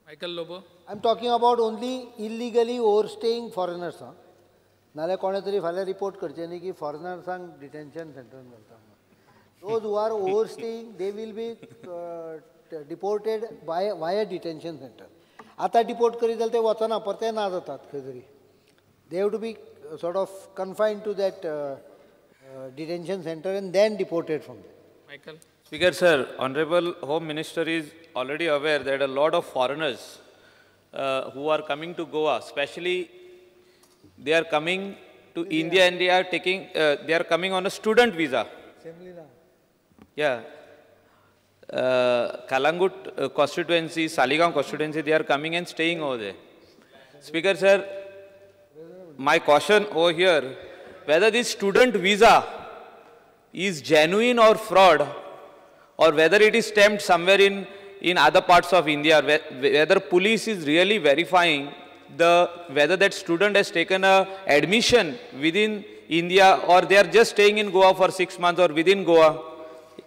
Michael Lobo. I am talking about only illegally overstaying foreigners. नाल्यार कोणें तरी फाल्यां रिपोर्ट करचें न्ही की फॉरेनर्सांक डिटेन्शन सेंटरान घालता. Those who are overstaying, they will be deported by via detention center. आतां डिपोर्ट करीत जाल्यार ते वचना, परते ना जातात खंय तरी. They have to be sort of confined to that detention center and then deported from there. Michael. Speaker sir, Honorable Home Minister is already aware that a lot of foreigners who are coming to Goa, especially they are coming to India and they are taking, they are coming on a student visa. Yeah. Kalangut constituency, Saligaon constituency, they are coming and staying over there. Speaker sir, my caution over here, whether this student visa is genuine or fraud, or whether it is stamped somewhere in other parts of India, whether police is really verifying the whether that student has taken a admission within India or they are just staying in Goa for 6 months or within Goa.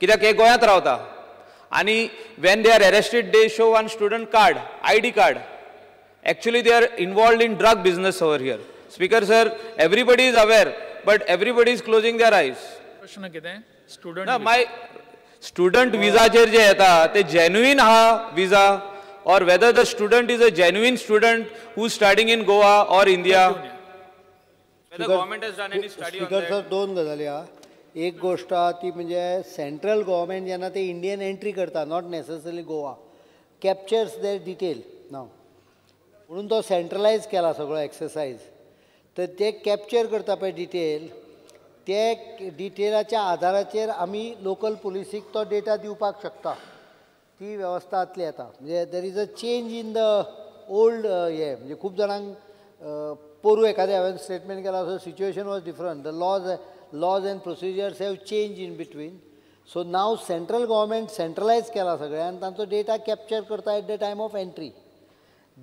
कित्याक हे गोंयांत रावता आनी when they are arrested they show one student card, ID card. Actually they are involved in drug business over here. Speaker sir, everybody is aware, but everybody is closing their eyes. प्रश्न कितें? Student ना, my student विजाचेर जे येता ते genuine आहा visa, or whether the student is a genuine student who is studying in Goa or India. Whether government has done any study on Speaker that. Sir, दोन गजाली आहा. एक गोश्ट आहा ती म्हणजे सेंट्रल गव्हर्मेंट जेन्ना ते इंडियन एंट्री करता, not necessarily Goa, captures their detail नाव, म्हणून तो सेंट्रलायज केला सगळो एक्सरसायज. तर ते कॅप्चर करता पळय डिटेल, ते डिटेलाच्या आधाराचेर आमी लोकल पुलिसीक तो डेटा दिवपाक शकता. ती वेवस्था आतली येता. म्हणजे there is a change in the old हे, म्हणजे खूब जाणांक पोरूं एखादें हांवें स्टेटमेंट केलां, so situation was different. The laws and procedures have change in between. So now central government centralise केला सगळें आनी तांचो डेटा कॅप्चर करता at the time of entry.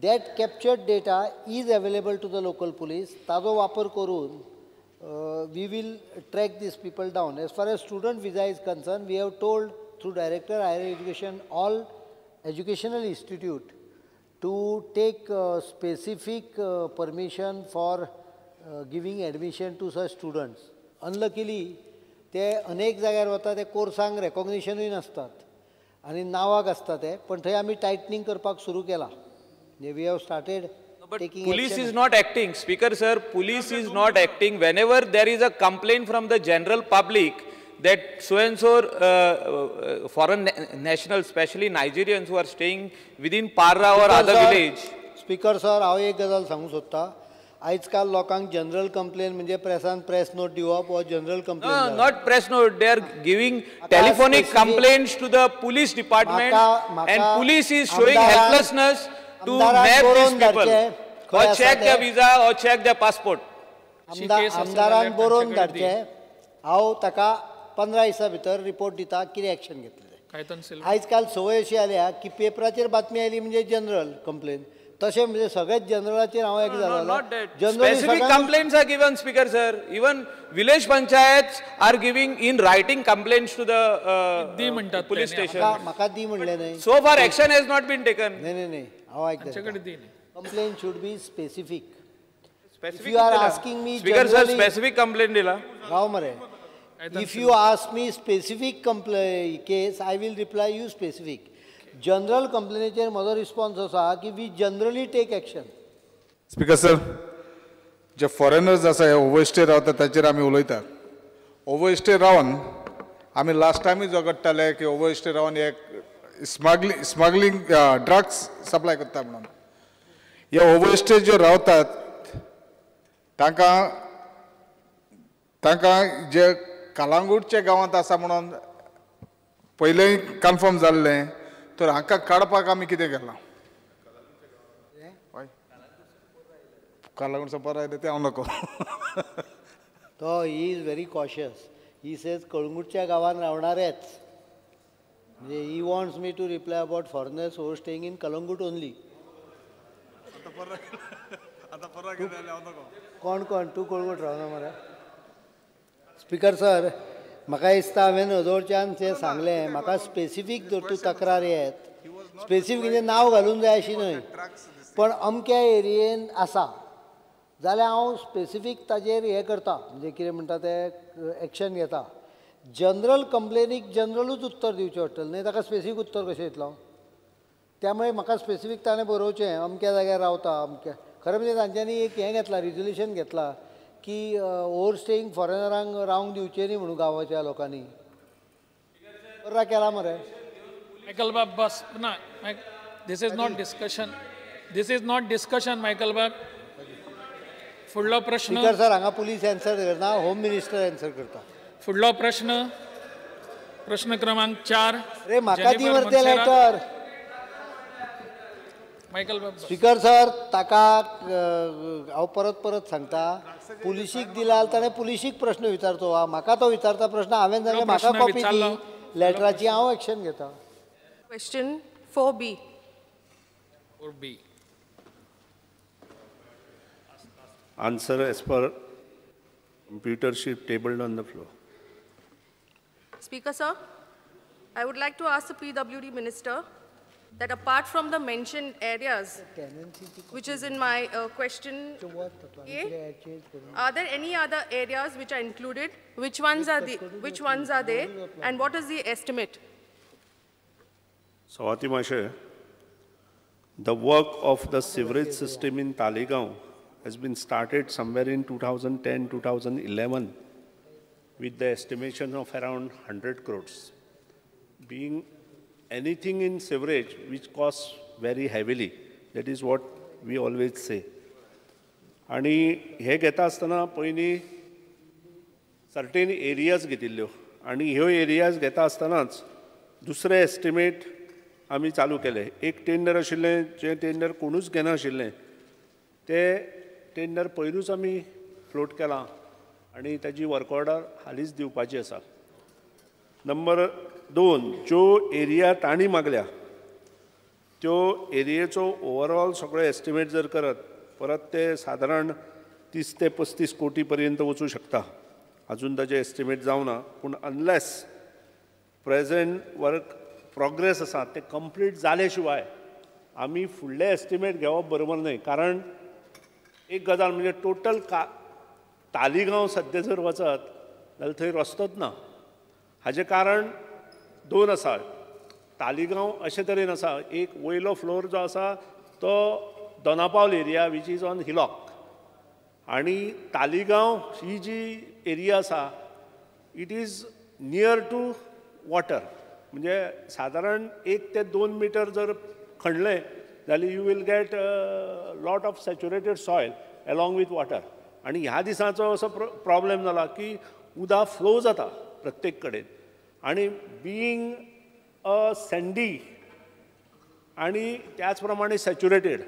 That captured data is available to the local police. ताजो वापर करून we will track these people down. As far as student visa is concerned, we have told through Director Higher Education all educational institute to take specific permission for giving admission to such students. Unluckily, ते अनेक जाग्यार वता ते कोर्सांक रेकॉग्निशनूय नासतात आनी नांवाक आसता ते, पण थंय आमी टायटनींग करपाक सुरू केलां. We have started. But police is not acting. Speaker sir, police is not acting. Whenever there is a complaint from the general public that so and so foreign nationals, especially Nigerians who are staying within Parra or other village. Speaker sir, हांव एक गजाल सांगूंक सोदता. आयज काल लोकांक general complain म्हणजे प्रेसान press note दिवप or general complain. Not press note, they are giving telephonic complaints to the police department and police is showing helplessness to nab these people or check their visa or check their passport. आमदारान बरोवन धाडचें, हांव ताका 15 दिसां भितर report दिता कितें action घेतलें. आयज काल संवय अशी आल्या की पेपराचेर बातमी आयली म्हणजे जनरल कंप्लेन, तशें म्हणजे सगळेच जनरलाचेर हांव एक जालो. Specific complaints are given, Speaker sir. Even village panchayats are giving in writing complaints to the police station. म्हाका दी म्हणलें न्हय. So far action has not been taken. न्हय न्हय न्हय, हांव आयकता. Complaint should be specific. If you are asking me Speaker sir, specific complaint दिला. राव मरे. If you ask me specific case, I will reply you specific. General कंप्लेनीचेर म्हजो response असो आहा की we generally take action. Speaker sir, J foreigners आसा हे overstay रावता ताचेर आमी उलयतात. ओवरस्टे रावन आमी लास्ट टायमूय झगडटाले की ओवरस्टे रावन हे स्मगलिंग ड्रग्स सप्लाय करता म्हणून. हे ओवरस्टे ज्यो रावतात तांकां तांकां जे कालांगूटच्या गांवांत आसा म्हणून पयलें कन्फर्म जाल्लें, तर हांकां काडपाक आमी कितें केलां? हय, कालांगूटचो बरो आयलें तें हांव नको. तो he is very cautious. He says कळंगूटच्या गांवांत रावणारेच. म्हणजे he wants me to reply about foreigners who staying in Calangute only. कोण कोण तूं कळंगूट रावना मरे? स्पीकर सर, म्हाका दिसता हांवें अदोळच्यान तें सांगलें. म्हाका स्पेसिफीक जर तूं तक्रार येत स्पेसिफीक म्हणजे नांव घालून जाय अशी न्हय, पण अमक्या एरियेन आसा जाल्यार हांव स्पेसिफीक ताजेर हें करता, म्हणजे कितें म्हणटा तें एक्शन घेता. जनरल कंप्लेनीक जनरलूच उत्तर दिवचें पडटलें न्हय, ताका स्पेसिफीक उत्तर कशें दितलो? त्यामुळे म्हाका स्पेसिफीक ताणें बरोवचें अमक्या जाग्यार रावता अमक्या. खरें म्हणजे तांच्यांनी एक हें घेतलां, रिजोल्युशन घेतलां की ओवर स्टेईंग फॉरेनरांक रावंक दिवचें न्ही म्हणून गांवाच्या लोकांनी. बरा केला मरे मायकल बाब, बस ना. This is not discussion, this is not discussion Michael बाब. फुडलो प्रश्न. स्पीकर सर, हांगा पुलीस एन्सर करना, होम मिनिस्टर एन्सर करता. फुडलो प्रश्न, प्रश्न क्रमांक 4. रे म्हाका दी मरे तें लेटर. मायकल बाब. स्पीकर सर, ताका हांव परत परत सांगता, पुलिशीक दिला ताणें पुलिशीक प्रश्न विचारतो. म्हाका तो विचारता प्रश्न, हांवें सांगलें म्हाका कॉपी दी लेटराची, हांव एक्शन घेता. Question 4B. 4B. Answer as per computer sheet tabled on the floor. Speaker sir, I would like to ask the PWD minister that apart from the mentioned areas, which is in my question A, are there any other areas which are included? Which ones are the, which ones are they, and what is the estimate? Swati Mashe, the work of the sewerage system in Taleigao has been started somewhere in 2010, 2011 with the estimation of around 100 crores. Being anything in sewerage which costs very heavily, that is what we always say. आणि हे घेता आसतना पयलीं certain areas घेतिल्ल्यो आनी ह्यो areas घेता आसतनाच दुसरे एस्टिमेट आमी चालू केले. एक टेंडर आशिल्लें, जें टेंडर कोणूच घेनाशिल्लें, ते टेंडर पयरूच आमी फ्लोट केलां आनी ताजी वर्क ऑर्डर हालींच दिवपाची आसा. नंबर 2, ज्यो एरिया तांणी मागल्या त्यो एरियेचो ओवरऑल सगळो एस्टिमेट जर करत परत ते सादारण 30 ते 35 कोटी पर्यंत वचूं शकता. अजून ताजें एस्टिमेट जावना, पूण अनलेस प्रेजेंट वर्क प्रोग्रेस आसा ते कंप्लीट जाले शिवाय आमी फुडले एस्टिमेट घेवप बरोबर न्हय. कारण एक गजाल म्हणजे टोटल तालिगांव सद्या जर वचत जाल्यार थंय रस्तोच ना. हाजें कारण 2 आसा. तालिगांव अशे तरेन आसा, एक वयलो फ्लोर जो आसा तो Dona Paula area which is on hillock, आनी तालिगांव ही जी एरिया आसा it is near to water. म्हणजे सादारण 1 ते 2 मिटर जर खणलें जाल्यार you will get lot of saturated soil along with water. आनी ह्या दिसांचो असो प्रॉब्लेम जाला की उदक फ्लो जाता प्रत्येक कडेन, आनी बीइंग अ सँडी आनी त्याच प्रमाणे सॅच्युरेटेड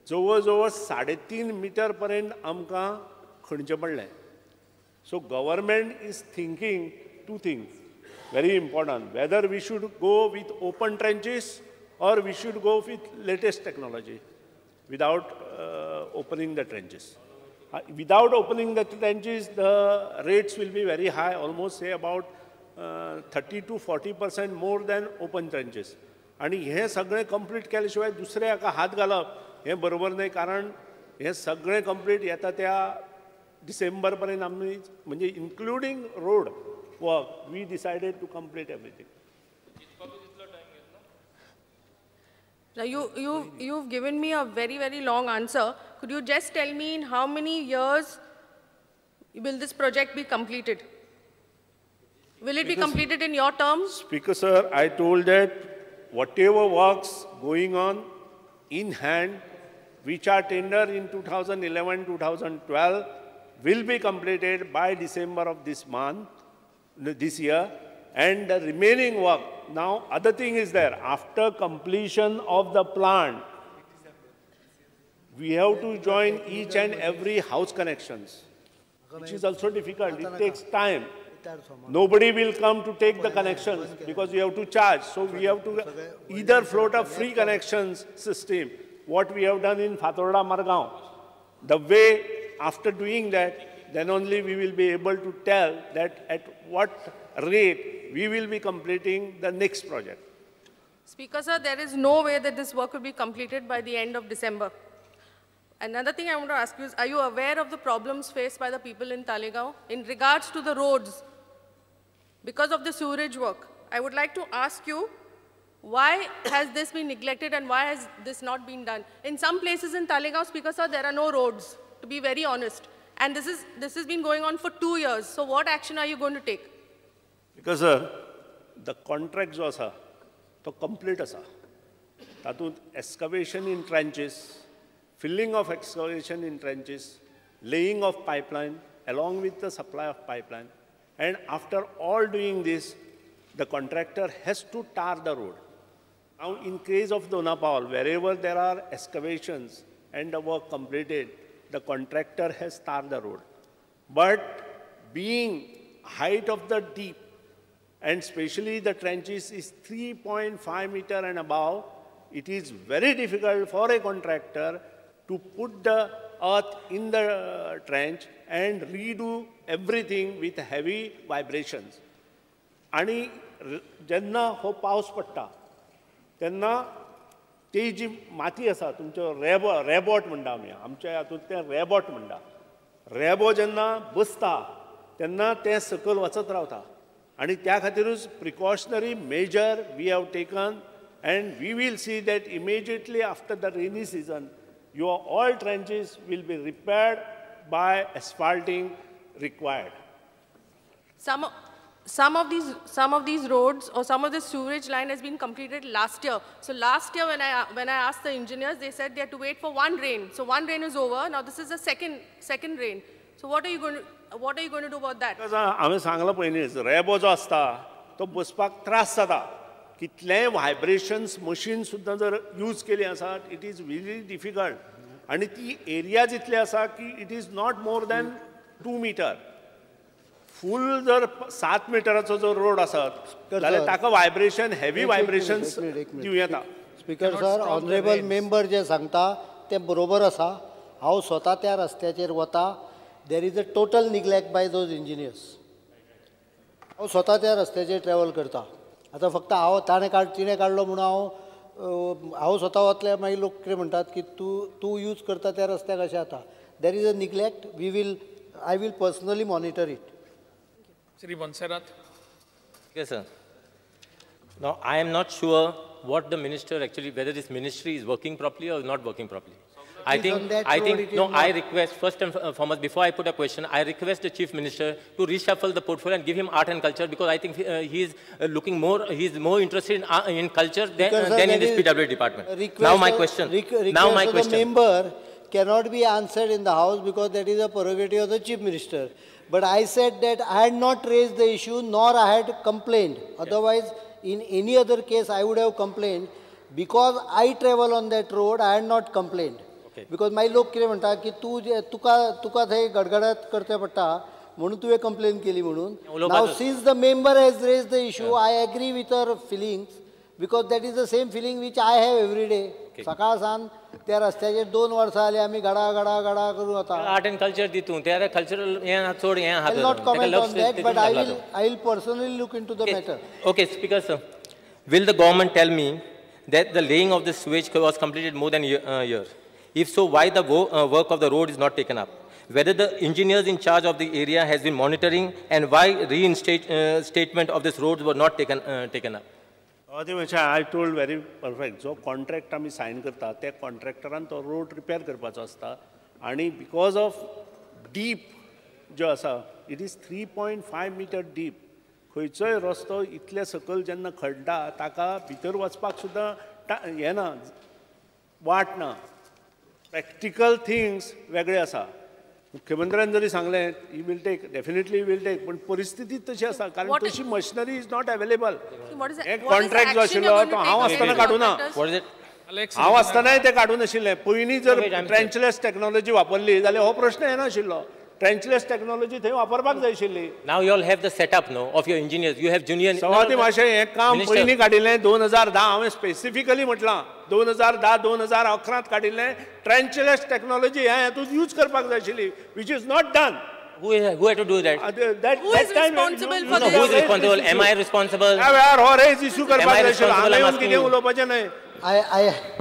जवळ जवळ 3.5 मिटर पर्यंत आमकां खणचें पडलें. So government is thinking 2 things very important, whether we should go with open trenches or we should go with latest technology without opening the trenches. Without opening the trenches, the rates will be very high, almost say about 30 to 40% more than open trenches. आनी हें सगळें complete केले शिवाय दुसरे हाका हात घालप हें बरोबर न्हय, कारण हें सगळें कंप्लीट येता त्या डिसेंबर पर्यंत आमी म्हणजे including road work we decided to complete everything. Now you've given me a very, very long answer. Could you just tell me in how many years will this project be completed? Will it be completed in your term? Speaker sir, I told that whatever works going on in hand, which are tender in 2011, 2012, will be completed by December of this month, this year, and the remaining work. Now, other thing is there, after completion of the plant, we have to join each and every house connections, which is also difficult. It takes time. Nobody will come to take the connections because you have to charge. So we have to either float a free connections system, what we have done in Fatorda Margao. The way after doing that, then only we will be able to tell that at what rate we will be completing the next project. Speaker sir, there is no way that this work will be completed by the end of December. Another thing I want to ask you is, are you aware of the problems faced by the people in Taleigao in regards to the roads because of the sewerage work? I would like to ask you, why has this been neglected and why has this not been done? In some places in Taleigao, Speaker sir, there are no roads, to be very honest. And this has been going on for 2 years. So what action are you going to take? Because sir, the contract जो आसा तो complete आसा. तातूंत excavation in trenches, filling of excavation in trenches, laying of pipeline along with the supply of pipeline, and after all doing this, the contractor has to tar the road. Now in case of Dona Paula, wherever there are excavations and the work completed, the contractor has tarred the road. But being height of the deep, and especially the trenches is 3.5 meter and above, it is very difficult for a contractor to put the earth in the trench and redo everything with heavy vibrations. आणि जेन्ना हो पावस पडटा तेन्ना ती जी माती आसा तुमचो रेबो रेबोट म्हणटा आमी आमच्या हातूंत तें रेबोट म्हणटा. रेबो जेन्ना बसता तेन्ना तें सकयल वचत रावता आनी त्या खातीरूच precautionary measure we have taken and we will see that immediately after the rainy season your all trenches will be repaired by asphalting required. Some of these roads or some of the sewerage line has been completed last year. So last year when I asked the engineers, they said they had to wait for one rain. So one rain is over. Now this is the second rain. So what are you going to do about that? Because हांवें सांगलां पयलींच रेबो जो आसता तो बसपाक त्रास जाता. कितलेय व्हायब्रेशन्स मशीन सुद्दां जर यूज केली आसात it is very difficult. आनी ती एरिया जितली आसा की it is not more than 2 meter. Full जर 7 मिटराचो जो रोड आसत जाल्यार ताका व्हायब्रेशन हेवी व्हायब्रेशन्स दिवं येता. स्पीकर सर, ऑनरेबल मेंबर जे सांगता तें बरोबर आसा. हांव स्वता त्या रस्त्याचेर वता. There is a total neglect by those engineers. हांव स्वता त्या रस्त्याचेर ट्रॅवल करता. आतां फक्त हांव ताणें तिणें काडलो म्हणून हांव स्वता वतले मागीर लोक कितें म्हणटात की तूं यूज करता त्या रस्त्याक अशें जाता. There is a neglect. I will personally monitor it. Shri Monserrate. Yes, sir. Now, I am not sure what the minister actually, whether this ministry is working properly or not working properly. I think, no, I request, first and foremost, before I put a question, I request the Chief Minister to reshuffle the portfolio and give him art and culture, because I think he is looking more, he is more interested in culture than in this PWD department. Now my question. Now my question. The member cannot be answered in the house because that is a prerogative of the Chief Minister. But I said that I had not raised the issue nor I had complained. Otherwise, in any other case, I would have complained. Because I travel on that road, I had not complained. Okay. Because my लोक कितें म्हणटा की तूं जे तुका तुका थंय गडगडात करचें पडटा म्हणून तुवें कंप्लेन केली म्हणून. Now since the member has raised the issue, I agree with her feelings because that is the same feeling which I have every day. सकाळ सान त्या रस्त्याचेर 2 वर्सां जालीं आमी गडा गडा गडा करून वता. आर्ट एंड कल्चर दितून त्या कल्चरल हें चड हें I will not comment on that, but I will personally look into the matter. Okay, speaker sir, will the government tell me that the laying of the sewage was completed more than a year? If so, why the work of the road is not taken up? Whether the engineers in charge of the area has been monitoring, and why reinstatement of this roads were not taken up? I told very perfect. जो contract आमी sign करता त्या कॉन्ट्रॅक्टरान तो road repair करपाचो आसता आनी because of deep जो आसा it is 3.5 meter deep. खंयचोय रस्तो इतले सकयल जेन्ना खड्डा ताका भितर वचपाक सुद्दां हें ना, वाट ना. प्रॅक्टिकल थिंग्स वेगळे आसा. मुख्यमंत्र्यान जरी सांगलें he will take, definitely will take, पण परिस्थिती तशी आसा कारण तशी मशिनरी is not available. हे कॉन्ट्रॅक्ट जो आशिल्लो तो हांव आसतना काडूं ना, हांव आसतनाय ते काडूं नाशिल्लें. पयलीं जर ट्रेंचलेस टॅक्नॉलॉजी वापरली जाल्यार हो प्रश्न येनाशिल्लो. ट्रेंचलेस टॅक्नॉलॉजी थंय वापरपाक जाय आशिल्ली. Now you all have the setup no of your engineers, you have junior. सवाती माशे हें काम पयलीं काडिल्लें 2010, हांवें स्पेसिफिकली म्हटलां 2010 2011 काडिल्लें. ट्रेंचलेस टॅक्नॉलॉजी हें हातूंत यूज करपाक जाय आशिल्ली, which is not done. Who had to do that? Who is responsible for No, this? who is responsible? Am I responsible? ह्या वेळार हो रेज इश्यू Am I करपाक जाय आशिल्लो. responsible? हांगा I'm येवन asking कितें you. उलोवपाचें न्हय. I